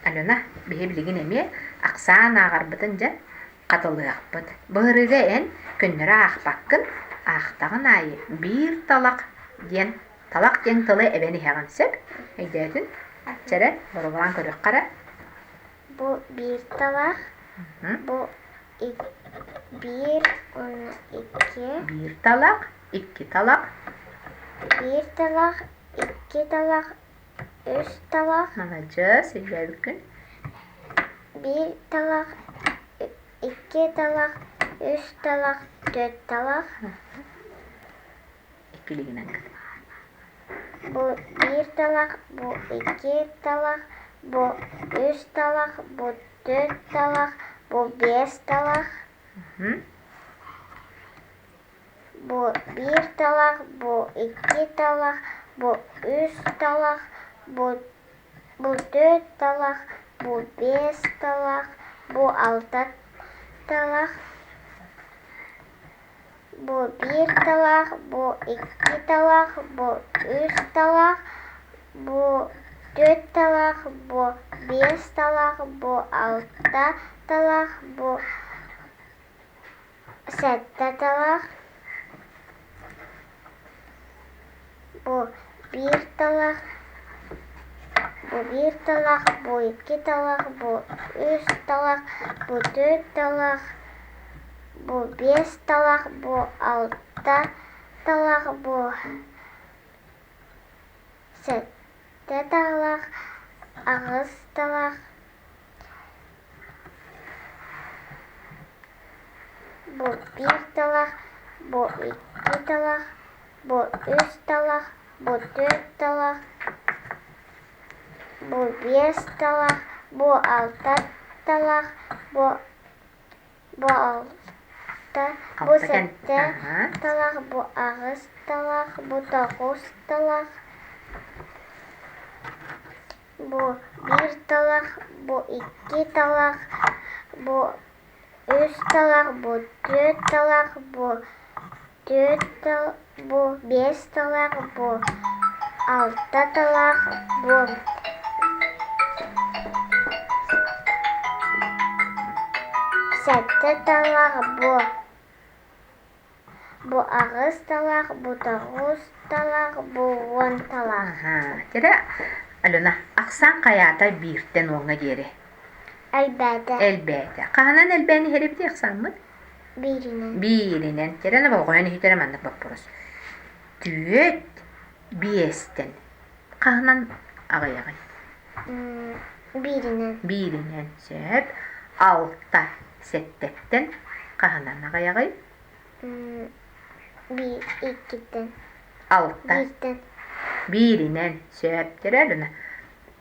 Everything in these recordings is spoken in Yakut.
Алена, биһи билигин эмиэ ахсаан ааҕарбытын дьэ хатылыахпыт. Быһырыыга эн көннөрү аахпаккын, аахтаҕын аайы биир талах диэн талах диэн тылы эбэн иһэҕин сөп? Өйдөөтүн? Чэрэ, боруобалаан көрүөххэ эрэ. Бу биир талах, бу биир уонна икки. Биир талах, икки талах. Биир талах, икки талах, үс талах. Маладьыас, өйдөөбүккүн. Биир талах, икки талах, үс талах, түөрт талах. Иккилигинэн кыт. Бу биир талах, бу икки талах, бу үс талах, бу түөрт талах, бу биэс талах. Бу биир талах, бу икки талах, бу үс талах, бу бу түөрт талах, бу биэс талах, бу алта талах, бу биир талах, бу икки талах, бу үс талах, бу түөрт талах, бу биэс талах, бу алта талах, бу Сэттэ талах, бу биир талах, бу биир талах, бу икки талах, бу үс талах, бу түөрт талах, бу биэс талах, бу алта талах, бу сэттэ талах, аҕыс талах. Бу биир талах, бу икки талах, бу үс талах, бу түөрт талах, бу биэс талах, бу алта талах, бу бу алта, бу сэттэ талах, бу аҕыс талах, бу тоҕус талах. Бу биир талах, бу икки талах, бу үс талах, бу түөрт талах, бу түөрт бу биэс талах, бу алта талах, бу сэттэ талах, бу Бу аҕыс талах, бу тоҕус талах, бу уон талах. Аһаа, Алена, ахсаан хайаата бииртэн уоҥҥа диэри? Элбээтэ. Элбээтэ. Хаһанан элбээн иһэр эбитий ахсааммыт? Бииринэн. Бииринэн. Терена болҕойон иһитэрэ маннык боппуруос. Түөрт биэстэн хаһанан аҕыйаҕый? Бииринэн. Бииринэн. Сөп. Алта сэттэттэн хаһанан аҕыйаҕый? Биир иккиттэн. Алта. Бииртэн. Бииринэн. Сөп. Терелүнэ.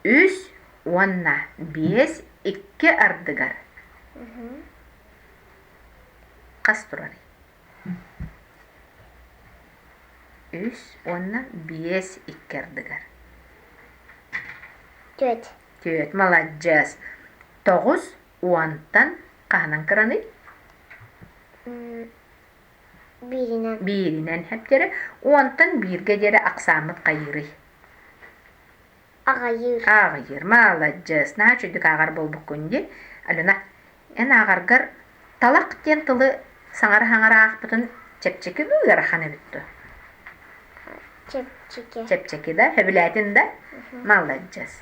Үс уонна биэс икки ардыгар. Хас турарый? Үс уонна биэс икки ардыгар. Түөрт. Түөрт. Маладьыас. Тоҕус уонтан хаһанан кыраный? Бииринэн. Бииринэн хэптэрэ. Уонтан бииргэ диэри ахсааммыт хайыырый? Аҕайыыр. Ааҕыйыыр. Маладьыас. Наһаа үчүгдүк ааҕар буолбуккун дии. Алена, эн ааҕаргар талах диэн тылы саҥара-саҥара аахпытын чэпчэки дуу, ыарахан эбит дуу? Чэпчэки. Чэпчэки да? Сөбүлээтин да? Маладьыас.